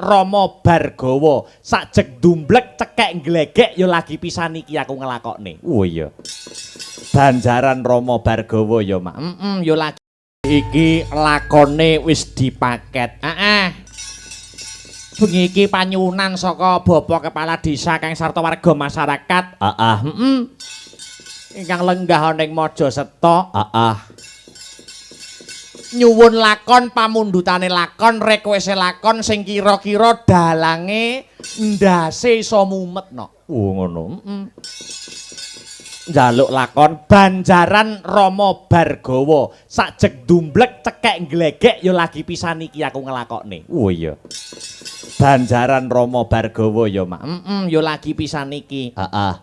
Rama Bargawa. Sakjek dumblek cekek glegek ya lagi pisan iki aku nglakokne. Oh iya. Banjaran Rama Bargawa ya, Mak. Heeh, ya lagi iki lakone wis dipaket. Heeh. Bengi iki panyuwunan saka Bapak Kepala Desa kang sarta warga masyarakat. Heeh, heeh. Ingkang lenggah ana ing Majaseta. Heeh. Nyuwun lakon pamundhutane lakon request lakon sing kira-kira dalange ndase iso mumet no. Oh ngono. Heeh. Njaluk lakon Banjaran Rama Bargawa. Sakjek dumblek cekek glegek ya lagi pisan iki aku nglakokne. Oh iya. Banjaran Rama Bargawa ya, Mak. Heeh, ya lagi pisan iki. Heeh.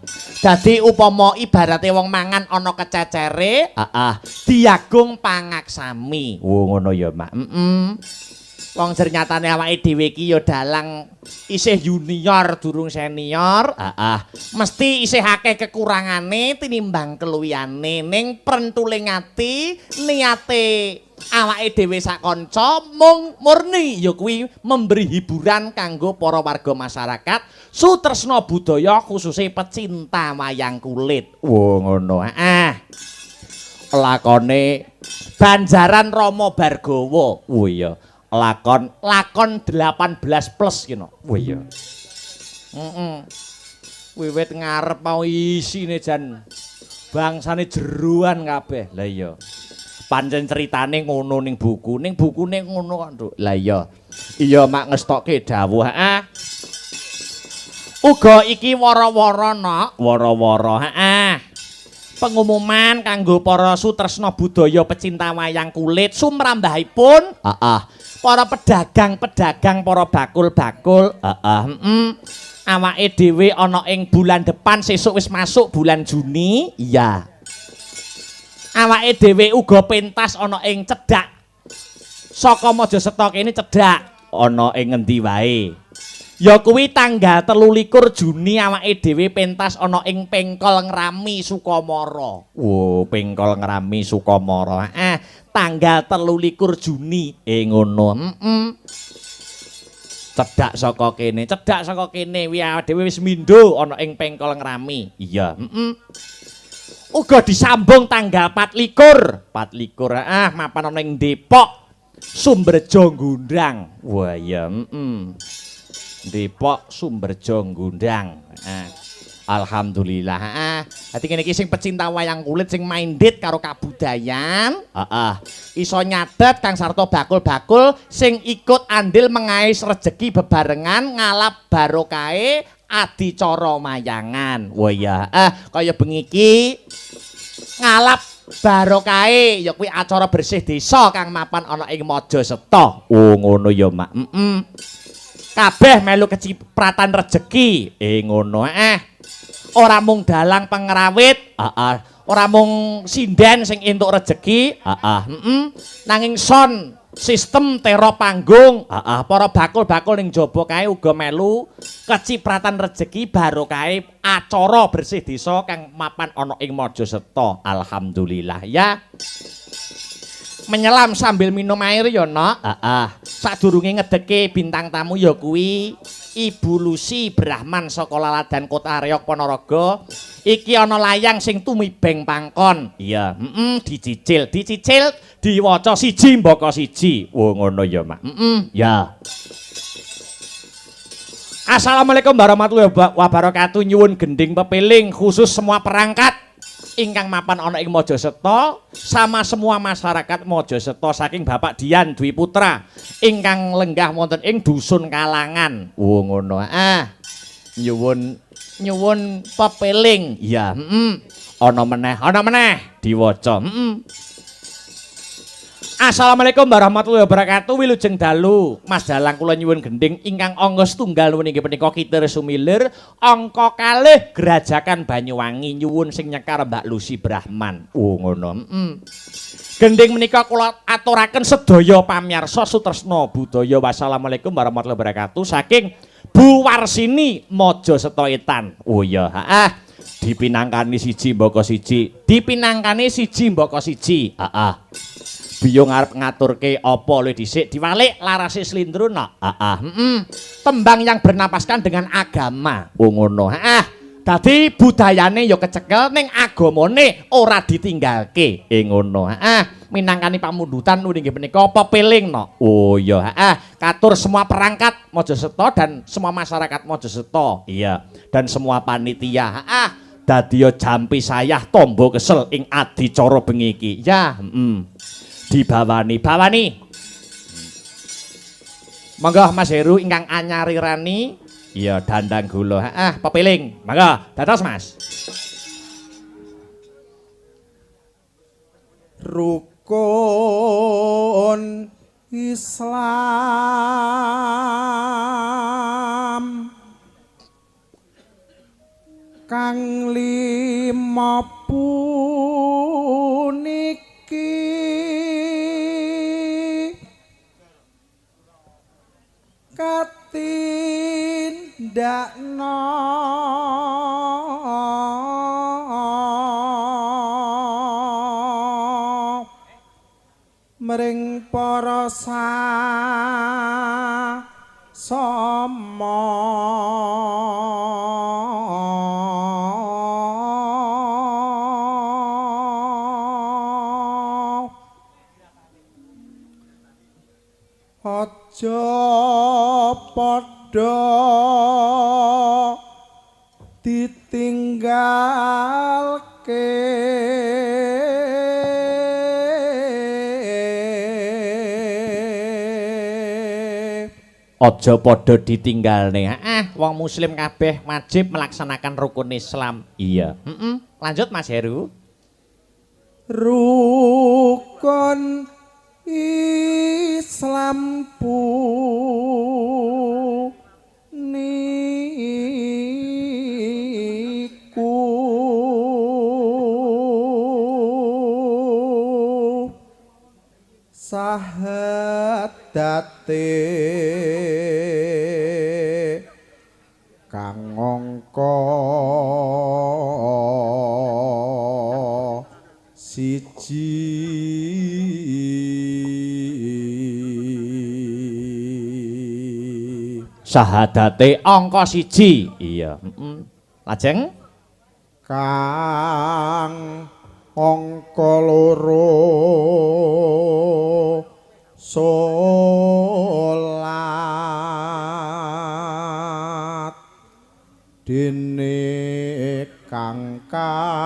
Dadi upama ibarate wong mangan ana kececere, heeh, diagung pangaksami. Oh ngono ya, Mak. Heeh. Wong jernyatane awake dhewe iki ya dalang isih junior durung senior, heeh. Mesti isih akeh kekurangane tinimbang keluwihane, ning prentuling ati niate awake dhewe sak kanca mung murni ya kuwi memberi hiburan kanggo para warga masyarakat sutresna budaya khususe pecinta wayang kulit. Oh ngono. Heeh. Lakone Banjaran Rama Bargawa. Oh iya. Lakon lakon 18 plus ki no. Oh iya. Heeh. Wiwit ngarep mau isine jan bangsane jeruan kabeh. Lah iya. Pancen ceritane ngono ning buku, ning bukune ngono kok, Nduk. Lah iya. Iya, Mak, ngestokke dawuh, heeh. Uga iki wara-wara, Nok. Wara-wara, heeh. Pengumuman kanggo para sutresna budaya pecinta wayang kulit sumrambahipun, heeh. Para pedagang-pedagang, para bakul-bakul, heeh, heeh. Awake dhewe ana ing bulan depan sesuk wis masuk bulan Juni, iya. Awake dhewe uga pentas ana ing cedhak saka Majaseta kene cedhak ana ing ngendi wae. Ya kuwi tanggal 23 Juni awake dhewe pentas ana ing Pengkol Ngrami Sukamara. Wo, Pengkol Ngrami Sukamara. Eh, tanggal 23 Juni. Eh ngono. Heeh. Cedhak saka kene, cedhak saka kene wi awake dhewe wis mindho ana ing Pengkol Ngrami. Iya, heeh. Uga disambung tanggal 24. 24 ah mapan ana ing Depok. Sumberjo Gondang. Wah iya, heeh. Depok Sumberjo Gondang. Ah. Alhamdulillah. Heeh. Dadi kene iki sing pecinta wayang kulit sing minded karo kabudayan, heeh. Iso nyatet kang sarta bakul-bakul sing ikut andil mengais rejeki bebarengan ngalap barokahe adicara mayangan. Wah iya, kaya bengi iki ngalap barokahe ya kuwi acara bersih desa kang mapan ana ing Majaseta. Oh ngono ya, Mak. Heeh. Kabeh melu kecipratan rejeki. Eh ngono, eh. Ora mung dalang pengrawit, heeh. Ora mung sinden sing entuk rejeki, heeh, heeh. Nanging sound sistem tera panggung, heeh, para bakul-bakul ning jaba kae uga melu kecipratan rejeki barokahe acara bersih desa kang mapan ana ing Majaseta. Alhamdulillah ya. Menyelam sambil minum air ya, Nok. Heeh. Sadurunge ngedeke bintang tamu ya kuwi Ibu Lucy Brahman saka Laladan Kota Reog Ponorogo. Iki ana layang sing tumibeng pangkon. Iya, heeh, dicicil, dicicil diwaca siji mbaka siji. Oh ngono ya, Mak. Heeh, ya. Assalamualaikum warahmatullahi wabarakatuh. Nyuwun gending pepeling khusus semua perangkat ingkang mapan ana ing Majaseta sama semua masyarakat Majaseta saking Bapak Dian Dwi Putra ingkang lenggah wonten ing Dusun Kalangan. Oh ngono. Ah. Nyuwun nyuwun pepeling. Iya, heeh. Ana meneh diwaca. Heeh. Assalamualaikum warahmatullahi wabarakatuh. Wilujeng dalu. Mas Dalang kula nyuwun gending ingkang angka setunggal inggih punika Kitir Sumilir, angka kalih Grajagan Banyuwangi nyuwun sing nyekar Mbak Lucy Brahman. Oh ngono. Heeh. Gending menika kula aturaken sedaya pamiyarsa sutresna budaya. Wassalamualaikum warahmatullahi wabarakatuh saking Bu Warsini Majaseta Etan. Oh iya, heeh. Dipinangkani siji mbaka siji. Dipinangkani siji mbaka siji. Heeh. Biyung arep ngaturke apa luwih dhisik diwalik larase slindro no. Heeh, heeh. Tembang yang bernapaskan dengan agama. Oh ngono. Heeh. Dadi budayane ya kecekel ning agamane ora ditinggalke. Ngono. Heeh. Minangkani pamundutan inggih menika pepeling no. Oh iya, heeh. Katur semua perangkat Mojoseto dan semua masyarakat Mojoseto. Iya, dan semua panitia. Heeh. Dadi ya jampi sayah tombo kesel ing adicara bengi iki. Ya, heeh. Dibawani, bawani. Monggo Mas Heru ingkang anyarirani. Iya, dandang gula. Heeh, pepiling. Monggo, dados Mas. Rukun Islam kang lima puniki katindakno mring para sama aja padha ditinggalke Aja padha ditinggalne. Heeh, wong muslim kabeh wajib melaksanakan rukun Islam. Iya. Heeh. Lanjut Mas Heru. Rukun Islam puniku sahadate kang angka siji. Sahadate angka 1. Iya, heeh. Lajeng kang angka 2 salat dene kang katelu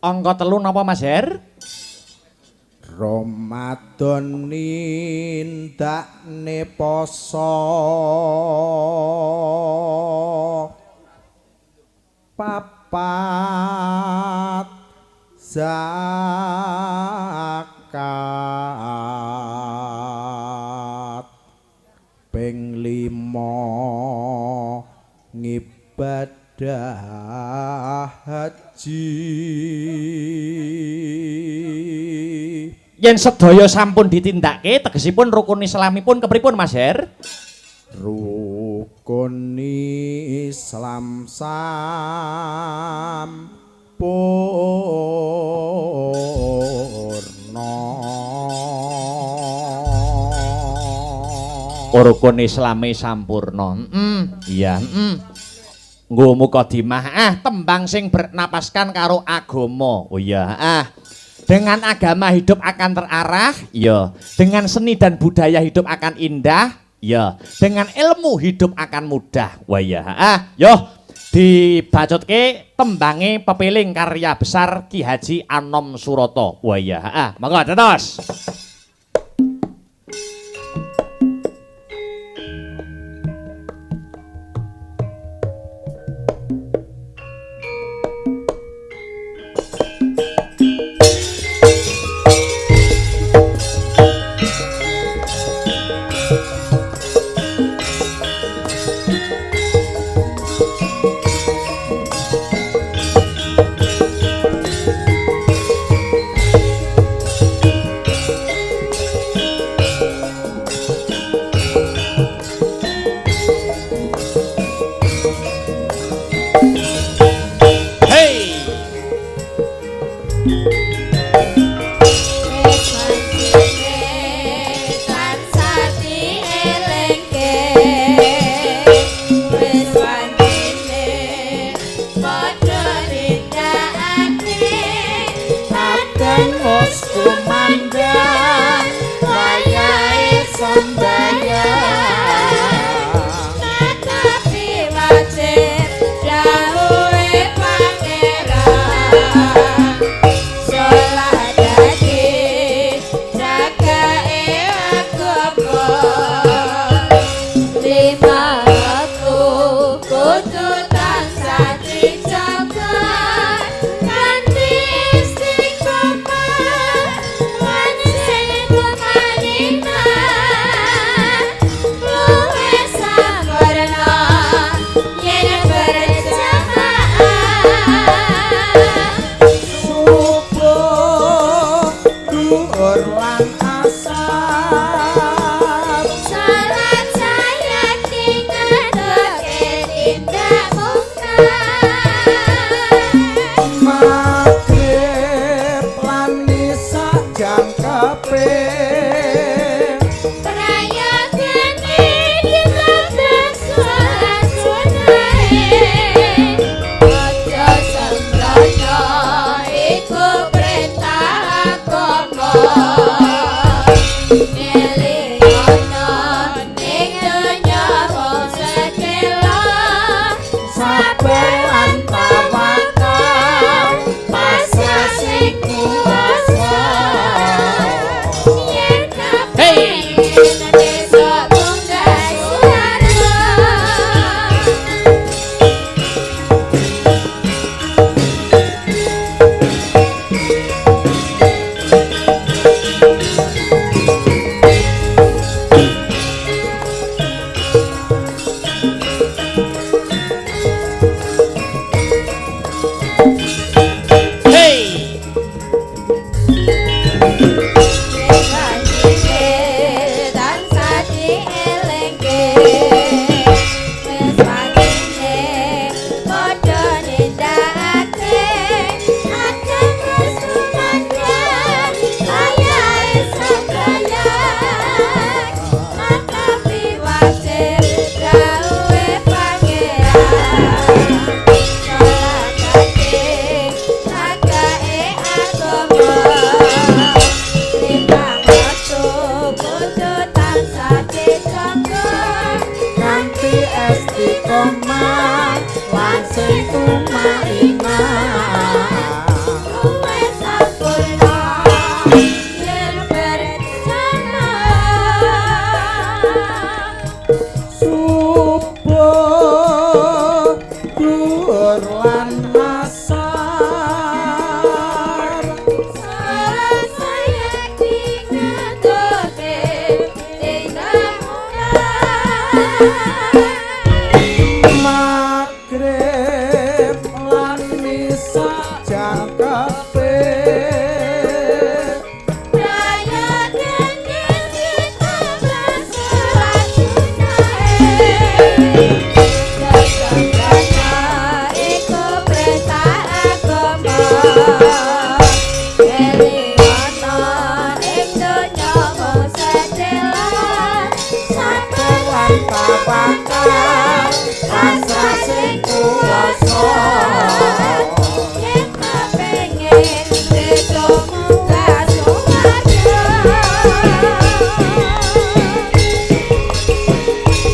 angka 3 napa Mas Her? Ramadan nindakne poso 4 zakat ping 5 ngibadah haji. Yen sedaya sampun ditindakake tegesipun rukun Islamipun kepripun Mas Her? Rukun Islam sampurna. Rukun Islame sampurna. Iya, Nggo mukadimah tembang sing bernapaskan karo agama. Oh iya, Dengan agama hidup akan terarah, iya. Dengan seni dan budaya hidup akan indah, iya. Dengan ilmu hidup akan mudah. Wah iya, Yo, dibacutke tembange pepiling karya besar Ki Haji Anom Suroto. Wah iya, Monggo dados. Wis wancine tansah dielingke. Wis wancine padha nindakake. Adan wis kumandhang wayahe sembayang. Tetapi wajib dawuhe Pangeran. Salat dadi jagae agama. Lima wektu kudu tansah dijaga kanthi istiqomah lan sing tumaninah. Luwih sampurna yen berjamaah. Subuh, duhur lan asar. Salat sayati ngedoke tindak mungkar. Maghrib lan isya jangkepe. Prayogane ditambah salat sunahe. Aja sembrono iku perintah agama. Elingono ning donya mung sedhela. Sabar lan tawakal pasrah sing kuwasa. Yen kepengin besok munggah swarga. Hey! Wis tansah dielingke. Wis wancine padha nindakake. Adan wis kumandhang wayahe sembayang. Tetapi wajib dawuhe Pangeran. Salat dadi jagae agama. Lima wektu kudu tansah dijaga Kanthi istiqomah lan sing tumaninah. Luwih sampurna yen berjamaah. Subuh, duhur lan asar. Salat sayati ngedoke tindak mungkar. Maghrib lan isya jangkepe.